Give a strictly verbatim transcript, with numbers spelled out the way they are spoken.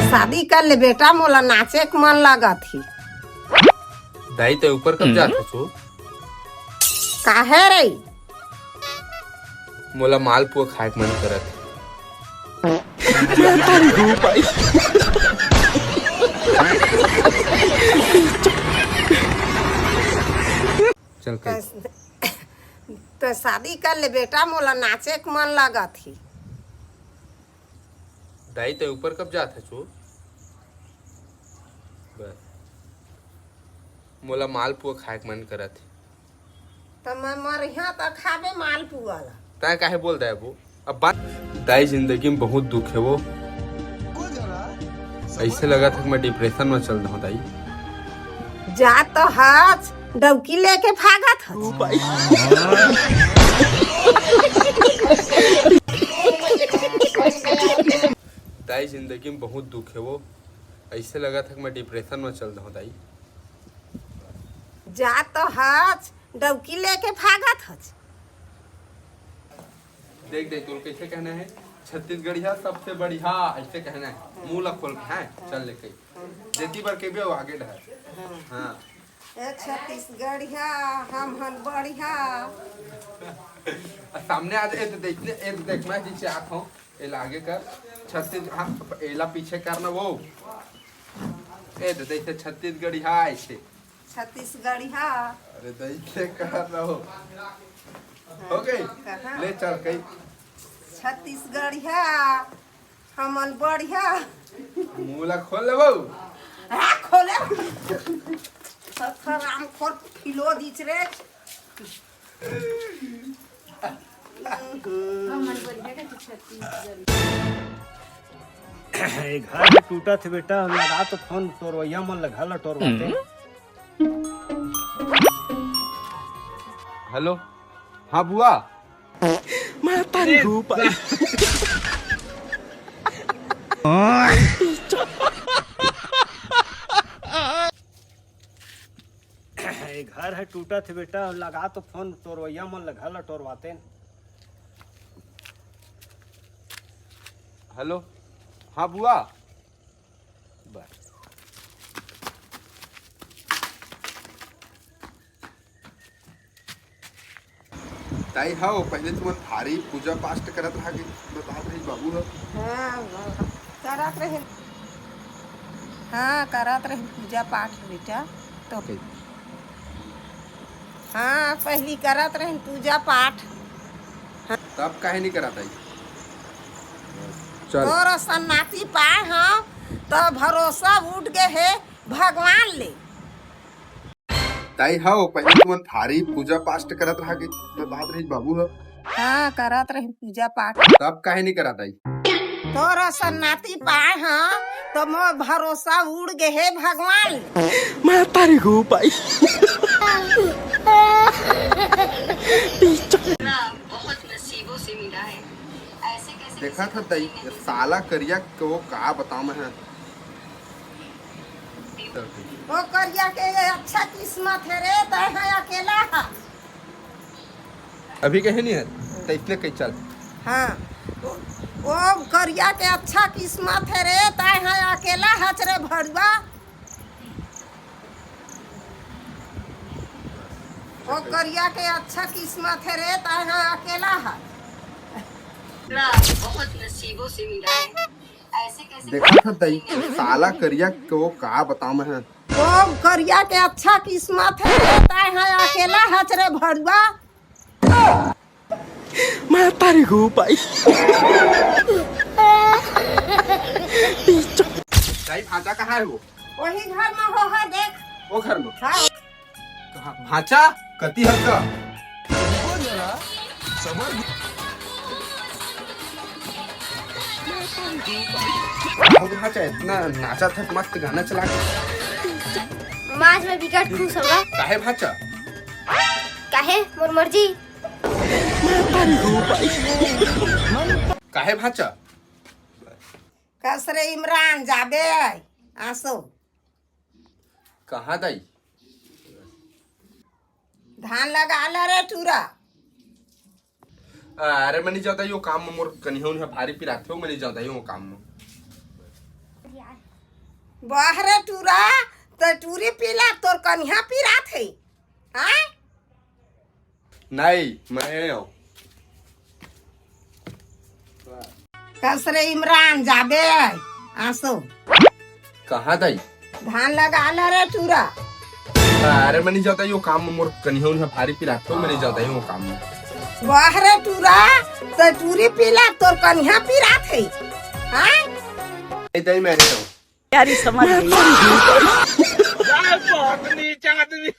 शादी कर ले बेटा, मोला नाचे के मन लागत ही। दाई, ते ऊपर कब जात हस? काहे रे? मोला मालपुआ खाए के मन करत हे। चल कही। त शादी कर ले बेटा, मोला नाचे के मन लागत ही। दाई, ते ऊपर कब जात हस? बस, मोला मालपुआ खाए के मन करत हे। त मैं मरिहा त खाबे मालपुआ ला। तैं काहे बोल दे वो? अब बात, दाई, जिंदगी में बहुत दुख हे वो। ऐसे लगत हे कि मैं depression में चल दहूं, दाई। जा तो हच, डौकी लेके भागत हच। दाई, जिंदगी में बहुत दुख हे वो। ऐसे लगत हे कि मैं depression में चल दहूं, दाई। जा तो हच, डौकी लेके भागत हच। देख, देख, तोर कैसे कहना हे, "छत्तीसगढ़िया सबसे बढ़िया", ऐसे कहना हे, मुंह ला खोल के, हैं? चल ले कही। जेती बर के भी आगे डहर। हाँ। ए छत्तीसगढ़िया, हम हन बढ़िया। आ, सामने आ जा, ए तो देख, ए तो देख, मैं पीछे आत हूँ, एला आगे कर, छत्तीस, हाँ, एला पीछे कर ना वो। ए तो देख, छत्तीसगढ़िया ऐसे। छत्तीसगढ़िया। अरे, देखे कर ना वो। हो गई? कहाँ? ले चल कही। छत्तीसगढ़िया, हमन बढ़िया। मुंह ला खोल ले बहू। हाँ, खोले। हरामखोर फिलो दिच रे। हमन बढ़िया के छत्तीसगढ़। ए घर टूटत हे बेटा, लगा तो फोन टोरवैया मन ल, घर ल टोरवाते। हेलो, हाँ बुआ। मैं तारी रूप आई। ए घर ह टूटत हे बेटा, लगा तो फोन टोरवैया मन ल, घर ल टोरवाते। हेलो, हाँ बुआ। बस। ताई, हव, पहिले तुमन भारी पूजा पाठ करत रहा कि बतात रही बाबू ह। हाँ, करत रहे। हाँ, करत रहे पूजा पाठ बेटा। तो ठीक। हाँ, पहली करत रहे पूजा पाठ। तब काहे नहीं करत आई? चल। तोर सन्नासी पाए हव, तो भरोसा उठ गे हे भगवान ले। ताई हव, पहले तुमन भारी पूजा पाठ करत रहा कि बतात रही बाबू ह। हाँ, करत रही पूजा पाठ। तब काहे नहीं करत आई? तोर सन्नासी पाए हव, तो मोर भरोसा उड़ गे हे भगवान। मैं तारी गो पाई। बहुत नसीबों से मिला है। ऐसे कैसे देखा था दाई, साला करिया के वो का बताऊं मैं। वो करिया के ये अच्छा किस्मत है रे, तय है अकेला है। अभी कहीं नहीं है, तो इसने कहीं चल। हाँ, वो, वो करिया के अच्छा किस्मत है रे, तय है अकेला हच रे भड़ुआ। वो करिया के अच्छा किस्मत है रे, तय है अकेला हच। बहुत नसीबों से मिला है। ऐसे कैसे देखा था दाई, साला करिया के वो का बताऊं मैं। वो करिया के अच्छा किस्मत है रे, तय है अकेला हच रे भड़ुआ। मैं तारी गो पाई। दाई, भांचा कहाँ है वो? वही घर में हो है, देख। वो घर में? हाँ। कहाँ? भांचा, कती हर का? रुको जरा, सबर। अरे भांचा, इतना नाचा था, मस्त गाना चला के। आज मैं बिकट खुश हूँ। काहे भांचा? काहे? मोर मर्जी। काहे भांचा? कस रे इमरान, जाबे आसो। कहाँ दाई? धान लगा ला रे टूरा। अरे मैं नहीं जाता यो काम में, मोर कनिहा उनिहा भारी पिराथे हो, मैं नहीं जाता यो काम में। वाह रे टूरा, त टूरी पीला तोर कनिहा पिरात हे, हाँ? नहीं, मैं आऊँ। कस रे इमरान, जाबे आसो। कहाँ दाई? धान लगा ला रे टूरा। अरे मैं नहीं जाता यो काम में, मोर कनिहा उन्हा भारी पिरात, तो मैं नहीं जाता यो काम में। वाह रे टूरा, त टूरी पीला तोर कनिहा पिरात हे, हाँ? नहीं दाई, मैं नहीं आऊँ। यारी समझ गई। बहुत नीच आदमी।